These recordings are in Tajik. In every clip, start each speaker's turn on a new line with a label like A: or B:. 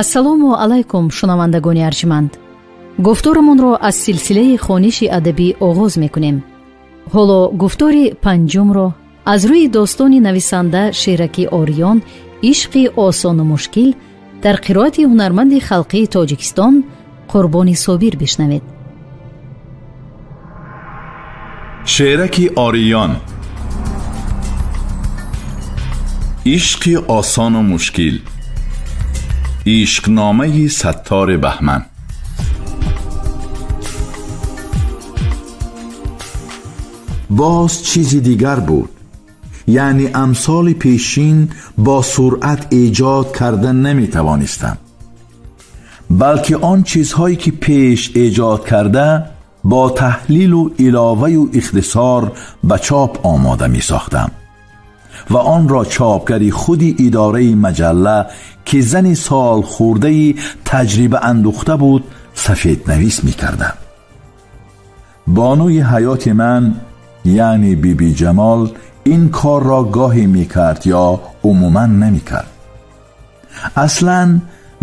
A: Ассалому алайкум, шунавандагони арҷманд. Гуфторамонро аз силсилаи хониши адабӣ оғоз мекунем. Ҳоло гуфтори панҷумро аз рӯи достони нависанда Шераки Ориён «Ишқи осону мушкил» дар қироати ҳунарманди халқии Тоҷикистон Қурбони Собир бишнавед.
B: Шераки Ориён, ишқи осону мушкил, ишқномаи Саттори Баҳман.
C: Боз чизи дигар буд, яъне амсоли пешин бо суръат эҷод карда наметавонистам, балки он чизҳое ки пеш эҷод карда бо таҳлилу иловаю ихтисор ба чоп омода месохтам ва онро чопгари худи идораи маҷалла, ки зани солхӯрдаи таҷриба андухта буд, сафеднавис мекардам. Бонуи ҳаёти ман, яъне Биби Ҷамол, ин корро гоҳе мекард ё умуман намекард. Аслан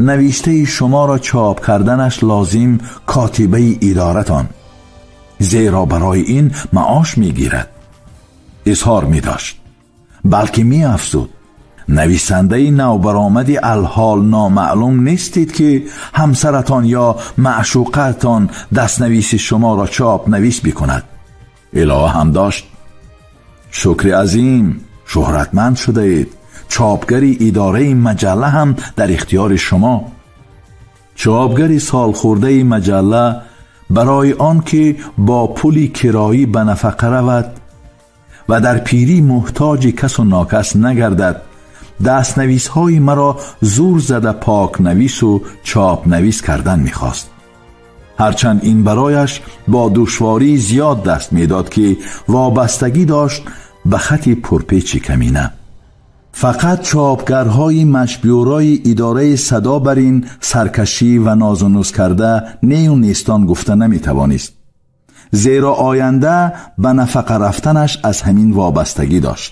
C: навиштаи шуморо чоп карданаш лозим котибаи идоратон, зеро барои ин маош мегирад, изҳор медошт, балки меафзуд: нависандаи навбаромади алҳол номаълум нестед, ки ҳамсаратон ё маъшуқаатон дастнависи шуморо чоп навис бикунад. Илова ҳам дошт: шукри азим, шӯҳратманд шудаед, чопгари идораи маҷалла ҳам дар ихтиёри шумо. Чопгари солхӯрдаи маҷалла барои он ки бо пули кироӣ ба нафақа равад ва дар пирӣ муҳтоҷи касу нокас нагардад, дастнависҳои маро зур зада покнавису чопнавис кардан мехост. Ҳарчанд ин барояш бо душвории зиёд даст медод, ки вобастагӣ дошт ба хати пурпечи камина. Фақат чопгарҳои машбюрои идораи садо бар ин саркашӣ ва нозунуз карда нею нестон гуфта наметавонист, зеро оянда ба нафақа рафтанаш аз ҳамин вобастагӣ дошт.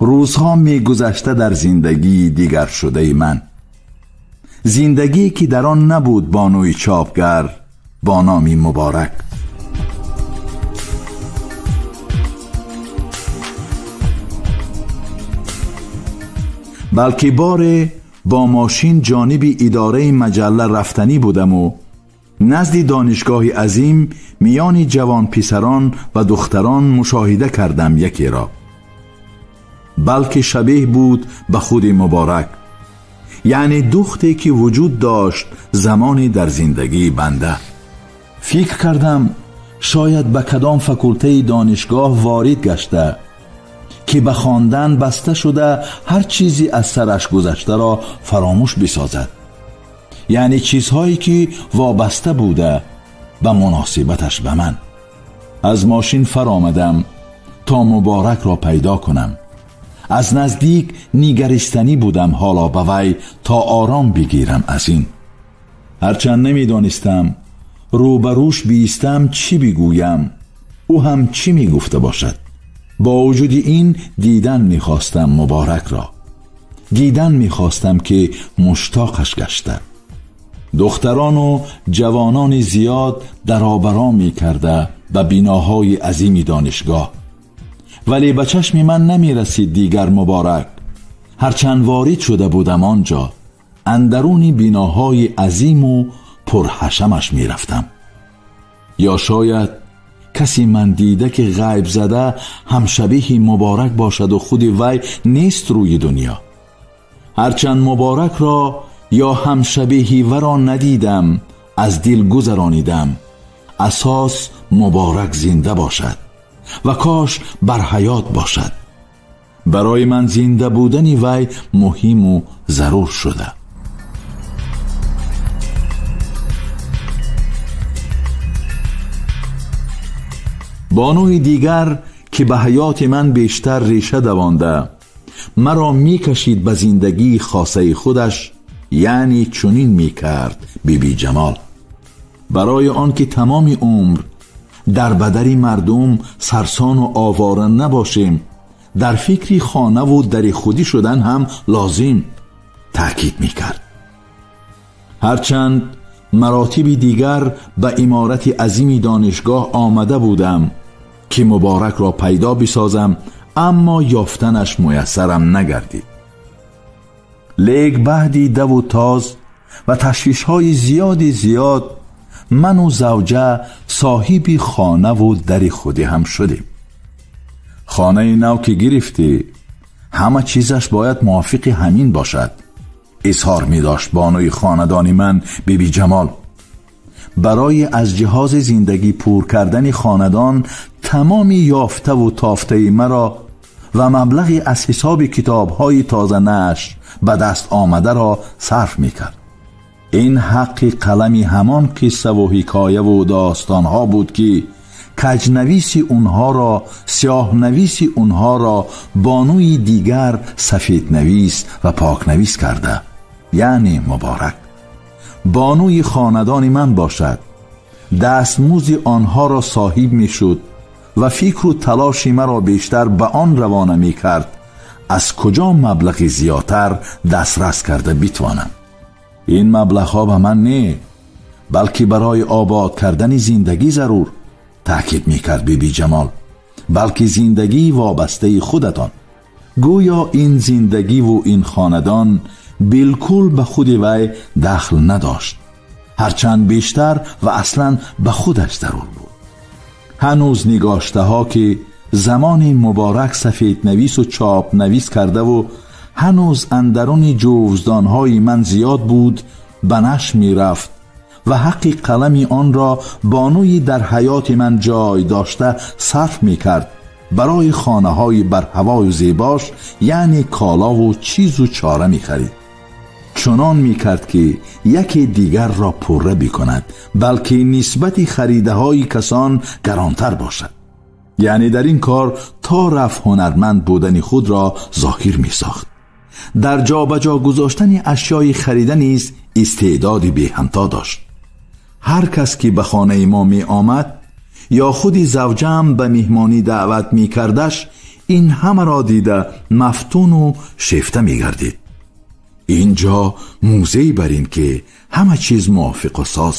C: Рӯзҳо мегузашта дар зиндагии дигаршудаи ман, зиндагие ки дар он набуд бонуи чопгар бо номи Муборак. Балки боре бо мошин ҷониби идораи маҷалла рафтанӣ будаму назди донишгоҳи азим миёни ҷавонписарон ва духтарон мушоҳида кардам якеро, балки шабеҳ буд ба худи Муборак, яъне духте ки вуҷуд дошт замоне дар зиндагии банда. Фикр кардам, шояд ба кадом факултаи донишгоҳ ворид гашта, ки ба хондан баста шуда ҳар чизе аз сараш гузаштаро фаромӯш бисозад, яъне чизҳое ки вобаста буда ба муносибаташ ба ман. Аз мошин фаромадам то Муборакро пайдо кунам. Аз наздик нигаристанӣ будам ҳоло ба вай, то ором бигирам аз ин. Ҳарчанд намедонистам рӯбарӯш биистам чӣ бигӯям, ӯ ҳам чӣ мегуфта бошад. Бо вуҷуди ин дидан мехостам Муборакро, дидан мехостам ки муштоқаш гашта. Духтарону ҷавонони зиёд даробарон мекарда ба биноҳои азими донишгоҳ, вале ба чашми ман намерасид дигар Муборак. Ҳарчанд ворид шуда будам онҷо, андаруни биноҳои азиму пурҳашамаш мерафтам. Ё шояд касе ман дида ки ғайб зада ҳамшабеҳи Муборак бошаду худи вай нест рӯи дунё. Ҳарчанд Муборакро ё ҳамшабеҳи варо надидам, аз дил гузаронидам асос Муборак зинда бошад ва кош бар ҳаёт бошад. Барои ман зинда будани вай муҳиму зарур шуда. Бонуи дигар ки ба ҳаёти ман бештар реша давонда, маро мекашид ба зиндагии хосаи худаш, яъне чунин мекард Биби Ҷамол. Барои он ки тамоми умр дар бадари мардум сарсону овора набошем, дар фикри хонаву дари худӣ шудан ҳам лозим, таъкид мекард. Ҳарчанд маротиби дигар ба иморати азими донишгоҳ омада будам ки Муборакро пайдо бисозам, аммо ёфтанаш муяссарам нагардид. Лек баъди даву тоз ва ташвишҳои зиёди зиёд ману завҷа соҳиби хонаву дари худӣ ҳам шудем. Хонаи нав ки гирифтӣ, ҳама чизаш бояд мувофиқи ҳамин бошад, изҳор медошт бонуи хонадони ман Биби Ҷамол. Барои аз ҷиҳози зиндагӣ пур кардани хонадон тамоми ёфтаву тофтаи маро ва маблағи аз ҳисоби китобҳои тозанашр ба даст омадаро сарф мекард. Ин ҳаққи қалами ҳамон қиссаву ҳикояву достонҳо буд ки каҷнависи онҳоро, сиёҳнависи онҳоро бонуи дигар сафеднавис ва покнавис карда, яъне Муборак. Бонуи хонадони ман бошад, дастмузди онҳоро соҳиб мешуд ва фикру талоши маро бештар ба он равона мекард аз куҷо маблағи зиёдтар дастрас карда битвонам. Ин маблағҳо ба ман не, балки барои обод кардани зиндагӣ зарур, таъкид мекард Биби Ҷамол, балки зиндагии вобастаи худатон. Гӯё ин зиндагиву ин хонадон билкул ба худи вай дахл надошт, ҳарчанд бештар ва аслан ба худаш зарур буд. Ҳанӯз нигоштаҳо ки замони Муборак сафеднавису чопнавис кардаву ҳанӯз андаруни ҷувздонҳои ман зиёд буд, ба нашр мерафт ва ҳаққи қалами онро бонуи дар ҳаёти ман ҷой дошта сарф мекард барои хонаҳои барҳавою зебош, яъне колову чизу чора мехарид. Чунон мекард ки яке дигарро пурра бикунад, балки нисбати харидаҳои касон гаронтар бошад. Яъне дар ин кор то рафт ҳунарманд будани худро зоҳир месохт. Дар ҷобаҷо гузоштани ашёи харида низ истеъдоди беҳамто дошт. Ҳар кас ки ба хонаи мо меомад ё худи завҷаам ба меҳмонӣ даъват мекардаш, ин ҳамаро дида мафтуну шефта мегардид. Инҷо музей бар ин ки ҳама чиз мувофиқу соз.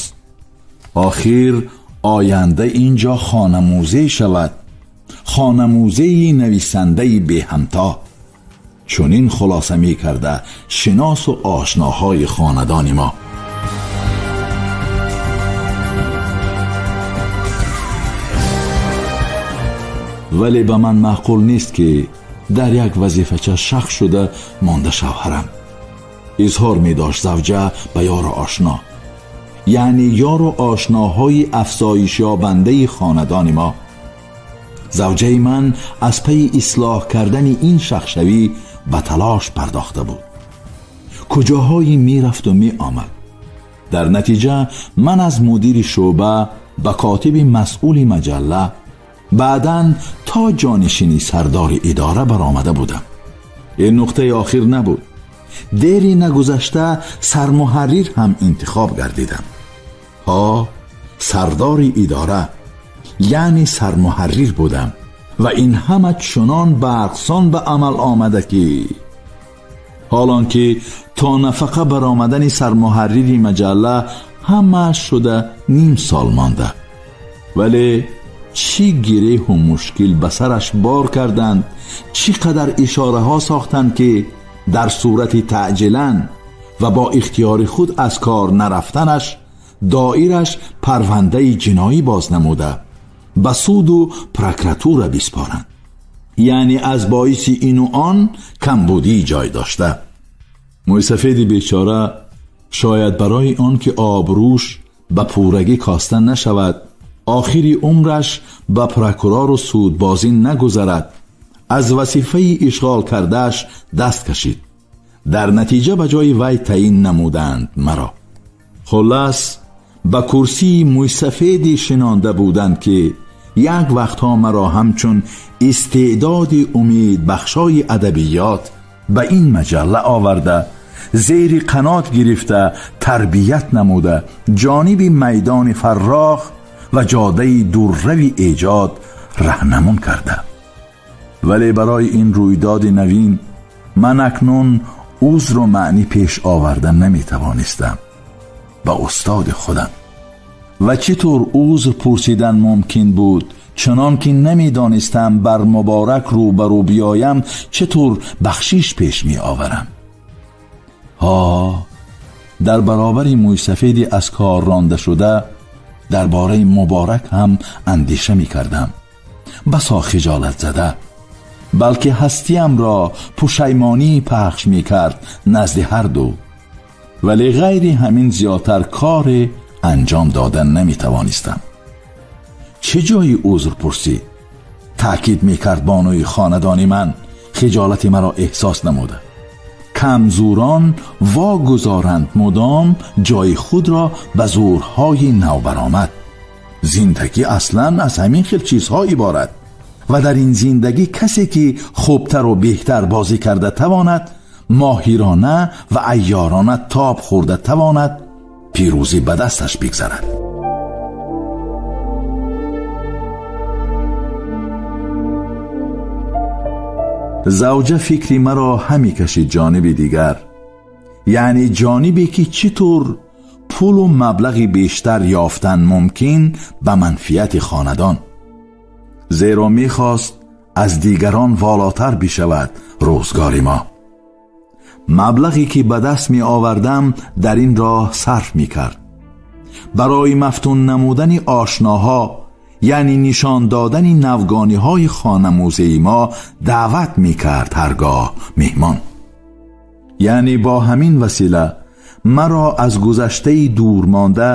C: Охир оянда инҷо хонамузей шавад, хонамузеи нависандаи беҳамто. Чунин хулоса мекарда шиносу ошноҳои хонадони мо. Вале ба ман маъқул нест ки дар як вазифача шах шуда монда шавҳарам. Изҳор медошт завҷа ба ёру ошно, яъне ёру ошноҳои афзоишёбандаи хонадони мо. Завҷаи ман аз пайи ислоҳ кардани ин шахшавӣ ба талош пардохта буд. Куҷоҳое мерафту меомад. Дар натиҷа ман аз мудири шӯъба ба котиби масъули маҷалла, баъдан то ҷонишини сардори идора баромада будам. Ин нуқтаи охир набуд. Дери нагузашта сармуҳаррир ҳам интихоб гардидам. Ҳо, сардори идора, яъне сармуҳаррир будам ва ин ҳама чунон барқсон ба амал омада ки ҳолон ки то нафақа баромадани сармуҳаррири маҷалла ҳамааш шуда ним сол монда. Вале чӣ гиреҳу мушкил ба сараш бор карданд, чӣ қадар ишораҳо сохтанд ки дар сурати таъҷилан ва бо ихтиёри худ аз кор нарафтанаш доираш парвандаи ҷиноӣ боз намуда ба суду прокуратура биспоранд. Яъне аз боиси ину он камбудӣ ҷой дошта. Мӯйсафеди бечора шояд барои он ки обрӯш ба пуррагӣ коста нашавад, охири умраш ба прокурору судбозӣ нагузарад, аз вазифаи ишғол кардааш даст кашид. Дар натиҷа ба ҷои вай таъин намуданд маро. Хуллас ба курсии мӯйсафеде шинонда буданд ки як вақтҳо маро ҳамчун истеъдоди умедбахшои адабиёт ба ин маҷалла оварда, зери қанот гирифта, тарбият намуда, ҷониби майдони фаррох ва ҷодаи дуррави эҷод раҳнамун карда. Вале барои ин рӯйдоди навин ман акнун узру маънӣ пеш оварда наметавонистам. ба устоди худам. Ва чӣ тур узр пурсидан мумкин буд, чунон ки намедонистам бар Муборак рӯбарӯ биёям, чӣ тур бахшиш пеш меоварам. Ҳа, дар баробари мӯйсафеди аз кор ронда шуда дар бораи Муборак ҳам андеша мекардам, басо хиҷолат зада, балки ҳастиямро пушаймонӣ пахш мекард назди ҳар ду. Вале ғайри ҳамин зиёдтар кор анҷом додан наметавонистам. Чӣ ҷои узр пурсӣ? Таъкид мекард бонуи хонадони ман, хиҷолати маро эҳсос намуда. Камзурон вогузоранд мудом ҷои худро ба зурҳои навбаромад. Зиндагӣ аслан аз ҳамин хел чизҳо иборат ва дар ин зиндагӣ касе ки хубтару беҳтар бозӣ карда тавонад, моҳирона ва айёрона тоб хӯрда тавонад, пирӯзӣ ба дасташ бигзарад. Завҷа фикри маро ҳаме кашид ҷониби дигар, яъне ҷонибе ки чӣ тур пулу маблағи бештар ёфтан мумкин ба манфиати хонадон, зеро мехост аз дигарон волотар бишавад рӯзгори мо. Маблағе ки ба даст меовардам дар ин роҳ сарф мекард. Барои мафтун намудани ошноҳо, яъне нишон додани навгониҳои хонамӯзаи мо даъват мекард ҳаргоҳ меҳмон. Яъне бо ҳамин васила маро аз гузаштаи дур монда,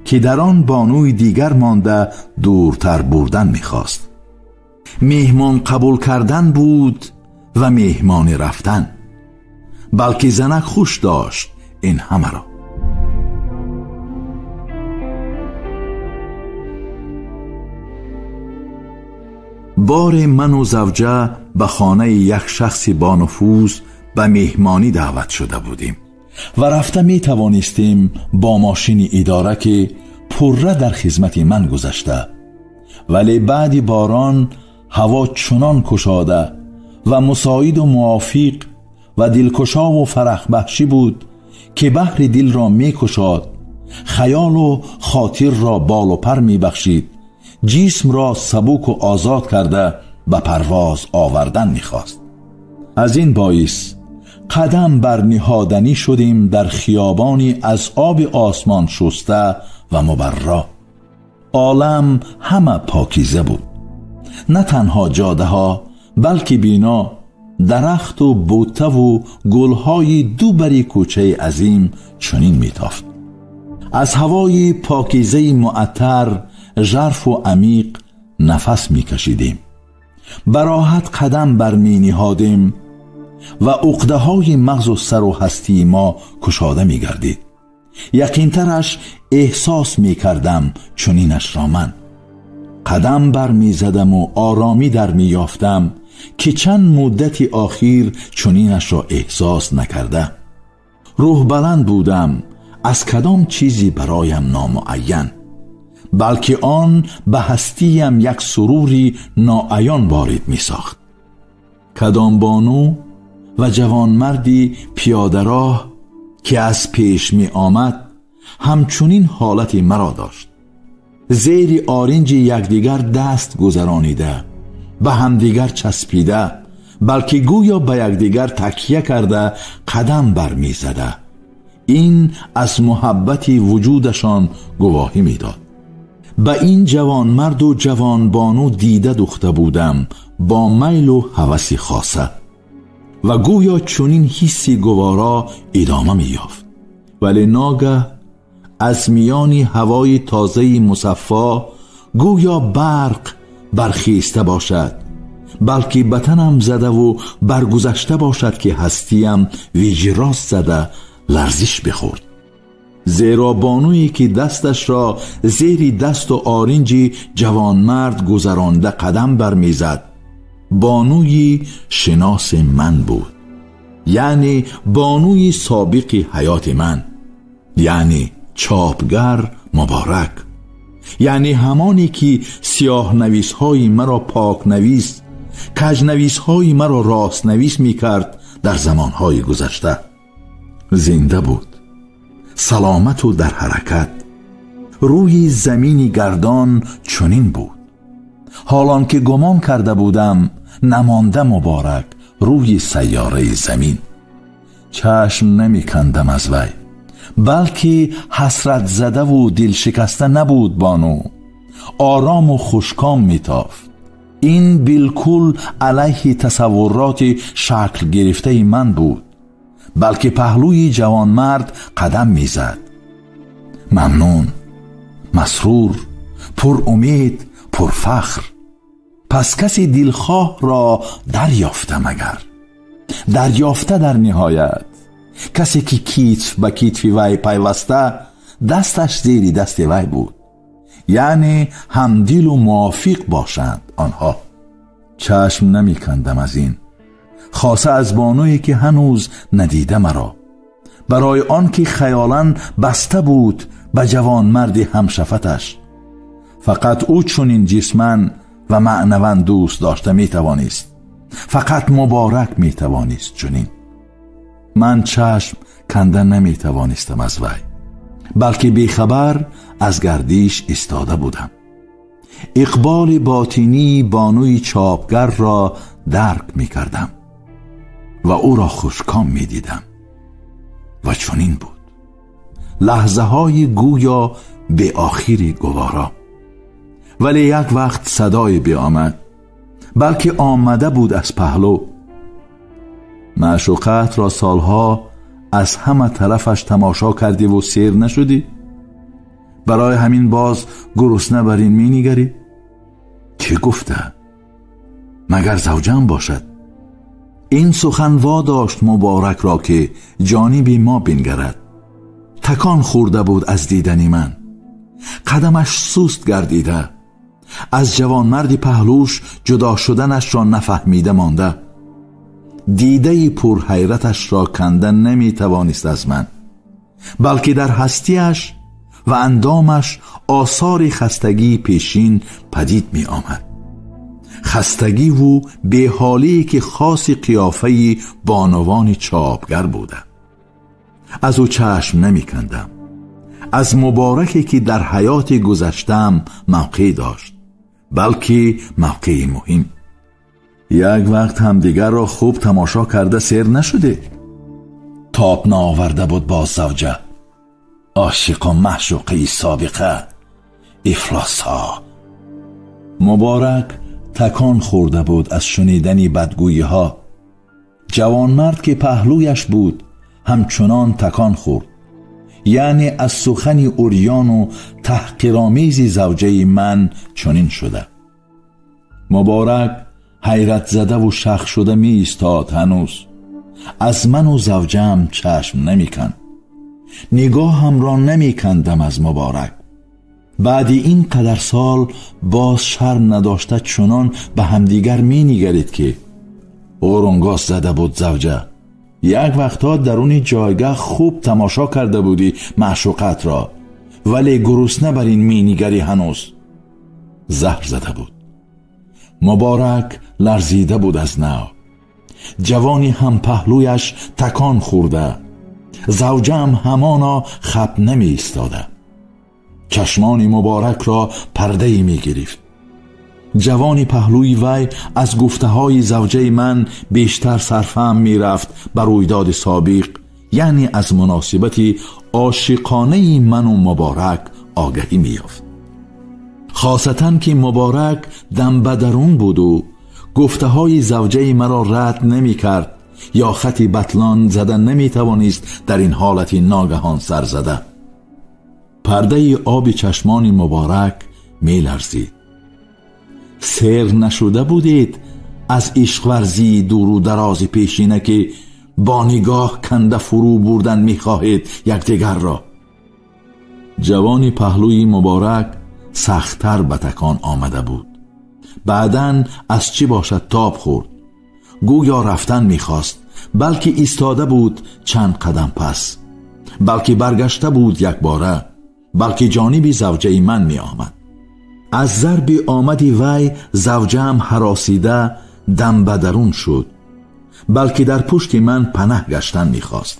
C: ки дар он бонуи дигар монда, дуртар бурдан мехост. Меҳмон қабул кардан буд ва меҳмонӣ рафтан, балки занак хуш дошт ин ҳамаро. Боре ману завҷа ба хонаи як шахси бонуфуз ба меҳмонӣ даъват шуда будем ва рафта метавонистем бо мошини идора, ки пурра дар хизмати ман гузашта, вале баъди борон ҳаво чунон кушода ва мусоиду мувофиқ ва дилкушову фарахбахшӣ буд, ки баҳри дилро мекушод, хаёлу хотирро болу пар мебахшид, ҷисмро сабуку озод карда ба парвоз овардан мехост. Аз ин боис қадам бар ниҳоданӣ шудем дар хиёбони аз оби осмон шуста ва мубарро. Олам ҳама покиза буд, на танҳо ҷодаҳо, балки бино, дарахту бутаву гулҳои ду бари кӯчаи азим чунин метофт. Аз ҳавои покизаи муаттар, жарфу амиқ нафас мекашидем, бароҳат қадам бармениҳодем ва уқдаҳои мағзу сару ҳастии мо кушода мегардид. Яқинтараш эҳсос мекардам чунинашро ман. Қадам бармезадаму оромӣ дар меёфтам, ки чанд муддати охир чунинашро эҳсос накарда. Рӯҳбаланд будам аз кадом чизи бароям номуайян, балки он ба ҳастиям як сурури ноаён ворид месохт. Кадом бону ва ҷавонмарди пиёдароҳ ки аз пеш меомад, ҳамчунин ҳолати маро дошт. Зери оринҷи якдигар даст гузаронида, ба ҳамдигар часпида, балки гӯё ба якдигар такя карда қадам бармезада. Ин аз муҳаббати вуҷудашон гувоҳӣ медод. Ба ин ҷавонмарду ҷавонбону дида духта будам бо майлу ҳаваси хоса ва гӯё чунин ҳисси гуворо идома меёфт. Вале ногаҳ аз миёни ҳавои тозаи мусаффо гӯё барқ бархиста бошад, балки ба танам задаву баргузашта бошад, ки ҳастиям виҷрост зада ларзиш бихӯрд. Зеро бонуе ки дасташро зери дасту оринҷи ҷавонмард гузаронда қадам бармезад, бонуи шиноси ман буд, яъне бонуи собиқи ҳаёти ман, яъне чопгар Муборак, яъне ҳамоне ки сиёҳнависҳои маро покнавис, каҷнависҳои маро ростнавис мекард дар замонҳои гузашта. Зинда буд, Саломату дар ҳаракат. Рӯи замини гардон чунин буд. Ҳолон ки гумон карда будам намонда Муборак рӯи сайёраи замин. Чашм намекандам аз вай, балки ҳасратзадаву дилшикаста набуд бону, орому хушком метофт. Ин билкул алайҳи тасаввуроти шакл гирифтаи ман буд, балки паҳлӯи ҷавонмард қадам мезад. Мамнун, масрур, пурумед, пурфахр. Пас каси дилхоҳро дарёфта магар? Дарёфта дар ниҳоят. Касе ки китф ба китфи вай пайваста, дасташ зери дасти вай буд. Яъне ҳамдилу мувофиқ бошанд онҳо. Чашм намекандам аз ин, хоса аз бонуе ки ҳанӯз надида маро, барои он ки хаёлан баста буд ба ҷавонмарди ҳамшафаташ. Фақат ӯ чунин ҷисман ва маънаван дӯст дошта метавонист. Фақат Муборак метавонист чунин. Ман чашм канда наметавонистам аз вай, балки бехабар аз гардиш истода будам. Иқболи ботинии бонуи чопгарро дарк мекардам ва ӯро хушком медидам. Ва чунин буд. Лаҳзаҳои гӯё беохири гувора. Вале як вақт садое биомад, балки омада буд аз паҳлӯ. Маъшуқатро солҳо аз ҳама тарафаш тамошо кардиву сер нашудӣ? Барои ҳамин боз гурусна бар ин менигарӣ? Чӣ гуфта? Магар завҷам бошад? Ин сухан водошт Муборакро ки ҷониби мо бингарад. Такон хӯрда буд аз дидани ман. Қадамаш суст гардида, аз ҷавонмарди паҳлӯш ҷудо шуданашро нафаҳмида монда. Дидаи пурҳайраташро канда наметавонист аз ман, балки дар ҳастиаш ва андомаш осори хастагии пешин падид меомад. Хастагиву беҳолие ки хоси қиёфаи бонувони чопгар буда. Аз ӯ чашм намекандам. Аз Мубораке ки дар ҳаёти гузаштаам мавқеъ дошт, балки мавқеи муҳим. Як вақт ҳамдигарро хуб тамошо карда сер нашуде? Тоб наоварда буд боз завҷа. Ошиқу маъшуқаи собиқа, ифлосҳо. Муборак такон хӯрда буд аз шунидани бадгӯиҳо. Ҷавонмард ки паҳлӯяш буд ҳамчунон такон хӯрд. Яъне аз сухани урёну таҳқиромези завҷаи ман чунин шуда. Муборак ҳайратзадаву шах шуда меистод ҳанӯз. Аз ману завҷаам чашм намеканд. Нигоҳамро намекандам аз Муборак. Баъди ин қадар сол боз шарм надошта чунон ба ҳамдигар менигарид ки орунгоз зада буд завҷа. Як вақтҳо даруни ҷойгаҳ хуб тамошо карда будӣ маъшуқатро, вале гурусна бар ин менигарӣ ҳанӯз. Заҳр зада буд. Муборак ларзида буд аз нав. Ҷавони ҳампаҳлӯяш такон хӯрда. Завҷаам ҳамоно хап намеистода. Чашмони Муборакро пардае мегирифт. Ҷавони паҳлӯи вай аз гуфтаҳои завҷаи ман бештар сарфаҳм мерафт ба рӯйдоди собиқ, яъне аз муносибати ошиқонаи ману Муборак огаҳӣ меёфт. Хосатан ки Муборак дамбадарун буду гуфтаҳои завҷаи маро рад намекард ё хати батлон зада наметавонист дар ин ҳолати ногаҳон сар зада. Пардаи оби чашмони Муборак меларзид. Сер нашуда будед аз ишқварзии дуру дарози пешина ки бо нигоҳ канда фурӯ бурдан мехоҳед якдигарро? Ҷавони паҳлӯи Муборак сахттар ба такон омада буд. Баъдан аз чӣ бошад тоб хӯрд. Гӯё рафтан мехост, балки истода буд чанд қадам пас, балки баргашта буд якбора, балки ҷониби завҷаи ман меомад. Аз зарби омади вай завҷаам ҳаросида дам ба дарун шуд, балки дар пушти ман панаҳ гаштан мехост.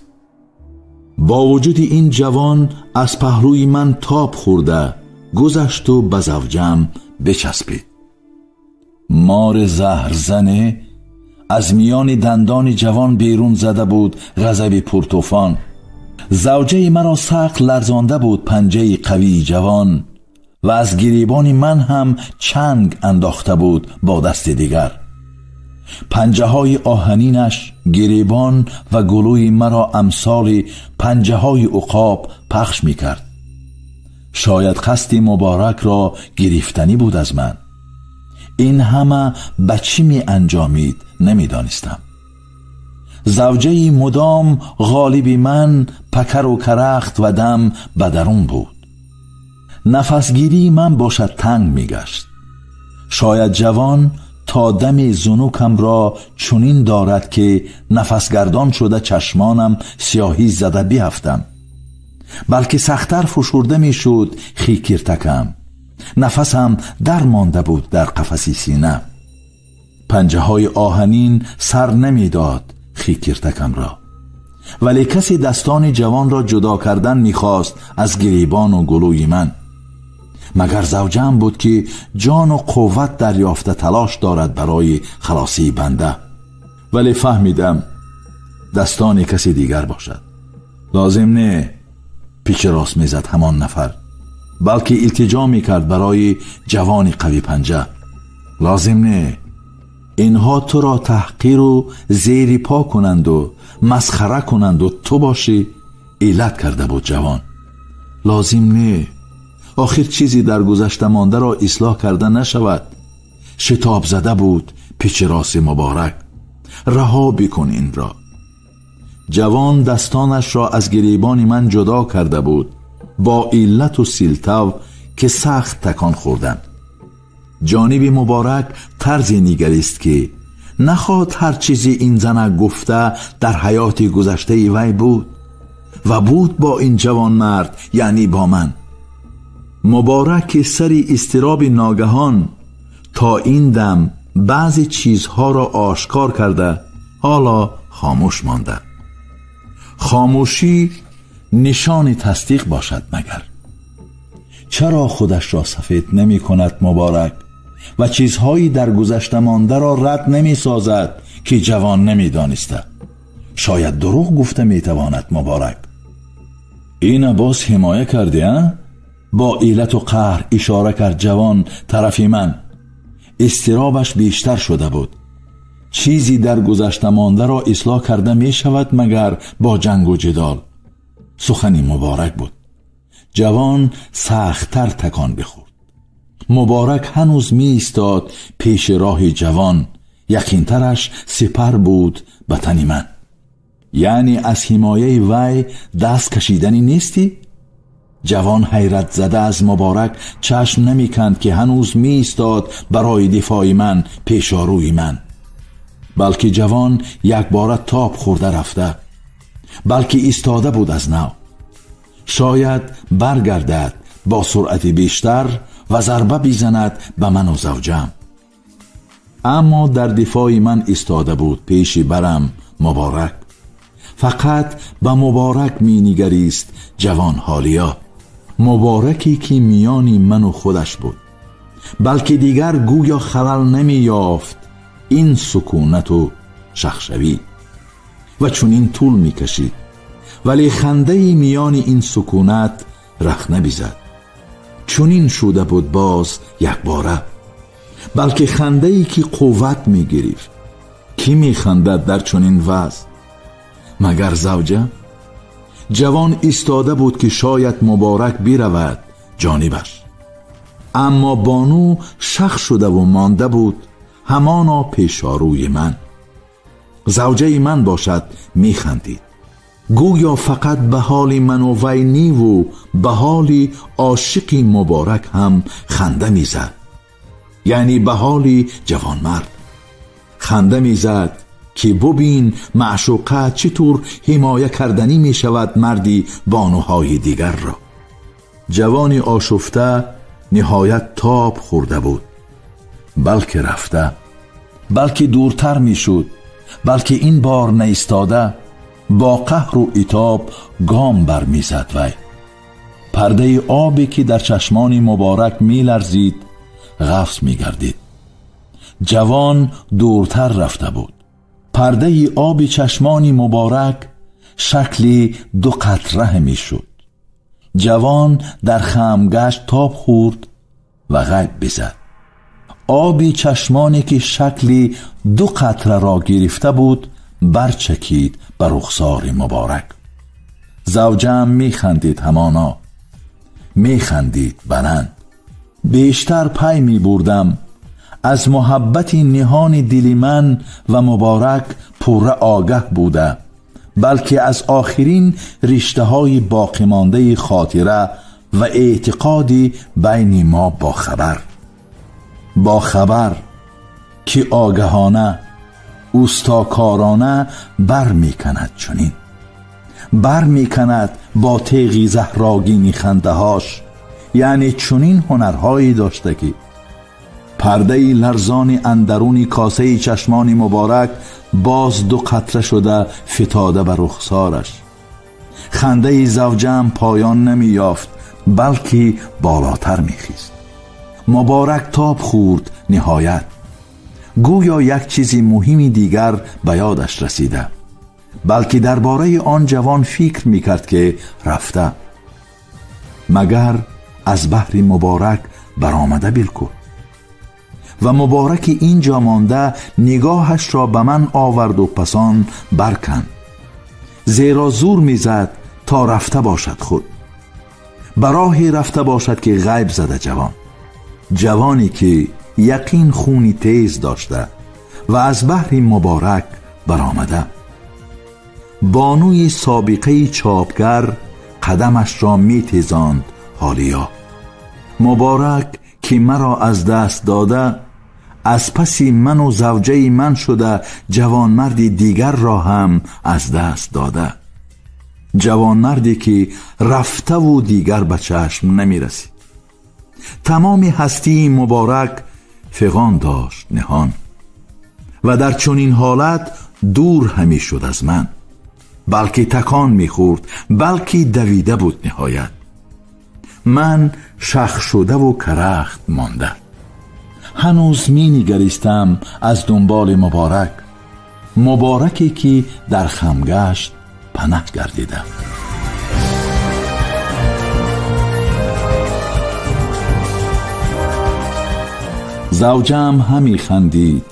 C: Бо вуҷуди ин ҷавон аз паҳлӯи ман тоб хӯрда гузашту ба завҷаам бичаспид. Мори заҳрзане аз миёни дандони ҷавон берун зада буд ғазаби пуртӯфон. Завҷаи маро сахт ларзонда буд панҷаи қавии ҷавон ва аз гиребони ман ҳам чанг андохта буд бо дасти дигар. Панҷаҳои оҳанинаш гиребон ва гулӯи маро амсоли панҷаҳои уқоб пахш мекард. Шояд қасди муборакро гирифтанӣ буд аз ман. Ин ҳама ба чӣ меанҷомид намедонистам. Завҷаи мудом ғолиби ман пакару карахт ва дам ба дарун буд. Нафасгирии ман бошад танг мегашт. Шояд ҷавон то дами зунукамро чунин дорад, ки нафасгардон шуда чашмонам сиёҳӣ зада биафтам, балки сахттар фушурда мешуд хикиртакам. Нафасам дар монда буд дар қафаси сина. Панҷаҳои оҳанин сар намедод хикиртакамро, вале касе дастони ҷавонро ҷудо кардан мехост аз гиребону гулӯи ман. Магар завҷаам буд, ки ҷону қувват дарёфта талош дорад барои халосии банда. Вале фаҳмидам дастони каси дигар бошад. Лозим не, пичи рост мезад ҳамон нафар, балки илтиҷо мекард барои ҷавони қавӣ панҷа. Лозим не, инҳо туро таҳқиру зери по кунанду масхара кунанду ту бошӣ, иллат карда буд ҷавон. Лозим не, охир чизе дар гузашта мондаро ислоҳ карда нашавад. Шитоб зада буд пичи роси муборак. Раҳо бикун инро. Ҷавон дастонашро аз гиребони ман ҷудо карда буд бо иллату силтав, ки сахт такон хӯрдам. Ҷониби муборак тарзе нигарист, ки нахоҳад ҳар чизи ин занак гуфта дар ҳаёти гузаштаи вай буд ва буд бо ин ҷавонмард, яъне бо ман. Муборак, ки сари изтироби ногаҳон то ин дам баъзе чизҳоро ошкор карда, ҳоло хомӯш монда. Хомӯшӣ нишони тасдиқ бошад магар. Чаро худашро сафед намекунад муборак ва чизҳои дар гузашта мондаро рад намесозад, ки ҷавон намедониста? Шояд дурӯғ гуфта метавонад муборак. Ина боз ҳимоя кардӣ, а? Бо иллату қаҳр ишора кард ҷавон тарафи ман. Изтиробаш бештар шуда буд. Чизи дар гузашта мондаро ислоҳ карда мешавад магар бо ҷангу ҷидол. Сухани муборак буд. Ҷавон сахттар такон бихӯрд. Муборак ҳанӯз меистод пеши роҳи ҷавон. Яқинтараш сипар буд ба тани ман. Яъне аз ҳимояи вай даст кашиданӣ нестӣ? Ҷавон ҳайратзада аз муборак чашм намеканд, ки ҳанӯз меистод барои дифои ман пешорӯи ман. Балки ҷавон якбора тоб хӯрда рафта, балки истода буд аз нав. Шояд баргардад бо суръати бештар ва зарба бизанад ба ману завҷам. Аммо дар дифои ман истода буд пеши барам муборак. Фақат ба муборак менигарист ҷавон ҳолия. Мубораке, ки миёни ману худаш буд, балки дигар гӯё халал намеёфт ин сукунату шахшавӣ ва чунин тӯл мекашид, вале хандаи миёни ин сукунат рахна бизад. Чунин шуда буд боз якбора, балки хандае ки қувват мегирифт. Кӣ механдад дар чунин вазъ? Магар завҷа? Ҷавон истода буд, ки шояд муборак биравад ҷонибаш, аммо бону шах шудаву монда буд ҳамоно пешорӯи ман. Завҷаи ман бошад механдид, гӯё фақат ба ҳоли ману вай ниву ба ҳоли ошиқи муборак ҳам ханда мезад, яъне ба ҳоли ҷавонмард ханда мезад, ки бубин маъшуқа чӣ тур ҳимоя карданӣ мешавад марди бонуҳои дигарро. Ҷавони ошуфта ниҳоят тоб хӯрда буд, балки рафта, балки дуртар мешуд, балки ин бор наистода. Бо қаҳру итоб гом бармезад вай. Пардаи обе ки дар чашмони Муборак меларзид, ғафз мегардид. Ҷавон дуртар рафта буд. Пардаи оби чашмони Муборак шакли ду қатра мешуд. Ҷавон дар хамгашт тоб хӯрд ва ғайб бизад. Оби чашмоне ки шакли ду қатраро гирифта буд, барчакид ба рухсори Муборак. Завҷаам механдид, ҳамоно механдид баланд. Бештар пай мебурдам аз муҳаббати ниҳони дили ман ва Муборак пурра огаҳ буда, балки аз охирин риштаҳои боқимондаи хотира ва эътиқоди байни мо бохабар. Бохабар ки огаҳона, устокорона бармеканад, чунин бармеканад бо теғи заҳрогини хандаҳош, яъне чунин ҳунарҳое дошта ки пардаи ларзони андаруни косаи чашмони Муборак боз ду қатра шуда фитода ба рухсораш. Хандаи завҷаам поён намеёфт, балки болотар мехист. Муборак тоб хӯрд ниҳоят. Гӯё як чизи муҳими дигар ба ёдаш расида, балки дар бораи он ҷавон фикр мекард ки рафта, магар аз баҳри Муборак баромада билкул. Ва Мубораки инҷо монда нигоҳашро ба ман оварду пасон барканд, зеро зур мезад то рафта бошад худ, ба роҳе рафта бошад ки ғайб зада ҷавон, ҷавоне ки яқин хуни тез дошта ва аз баҳри Муборак баромада. Бонуи собиқаи чопгар қадамашро метезонд ҳолия. Муборак ки маро аз даст дода, аз паси ману завҷаи ман шуда ҷавонмарди дигарро ҳам аз даст дода, ҷавонмарде ки рафтаву дигар ба чашм намерасид. Тамоми ҳастии Муборак фиғон дошт ниҳон ва дар чунин ҳолат дур ҳамешуд аз ман, балки такон мехӯрд, балки давида буд ниҳоят. Ман шах шудаву карахт монда ҳанӯз менигаристам аз дунболи Муборак, Мубораке ки дар хамгашт панаҳ гардида. Завҷаам ҳамехандид,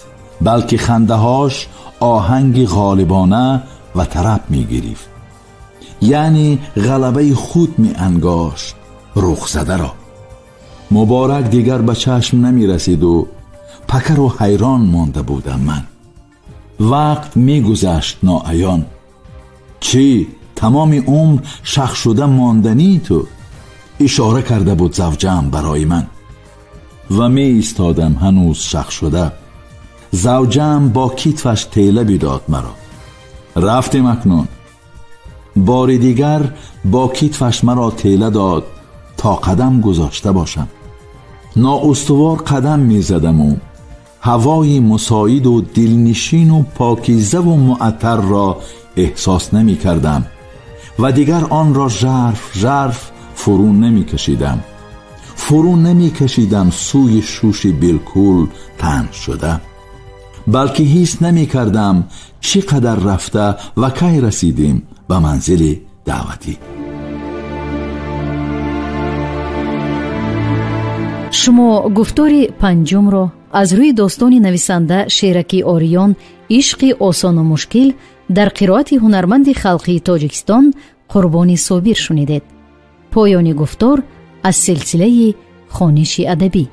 C: балки хандаҳош оҳанги ғолибона ва тараб мегирифт, яъне ғалабаи худ меангошт рухзадаро. Муборак дигар ба чашм намерасиду пакару ҳайрон монда будам ман. Вақт мегузашт ноаён. Чӣ тамоми умр шах шуда монданӣ ту? Ишора карда буд завҷаам барои ман ва меистодам ҳанӯз шах шуда. Завҷаам бо китфаш тела бидод маро. Рафтем акнун. Бори дигар бо китфаш маро тела дод то қадам гузошта бошам. Ноустувор қадам мезадаму ҳавои мусоиду дилнишину покизаву муаттарро эҳсос намекардам ва дигар онро жарф жарф фурӯ намекашидам. Фурӯ намекашидам сӯи шуши билкул танг шуда, балки ҳис намекардам чӣ қадар рафта ва кай расидем ба манзили даъватӣ.
A: Шумо гуфтори панҷумро аз рӯи достони нависанда Шераки Ориён «Ишқи осону мушкил» дар қироати ҳунарманди халқии Тоҷикистон Қурбони Собир шунидед. Поёни гуфтор аз силсилаи хониши адабӣ.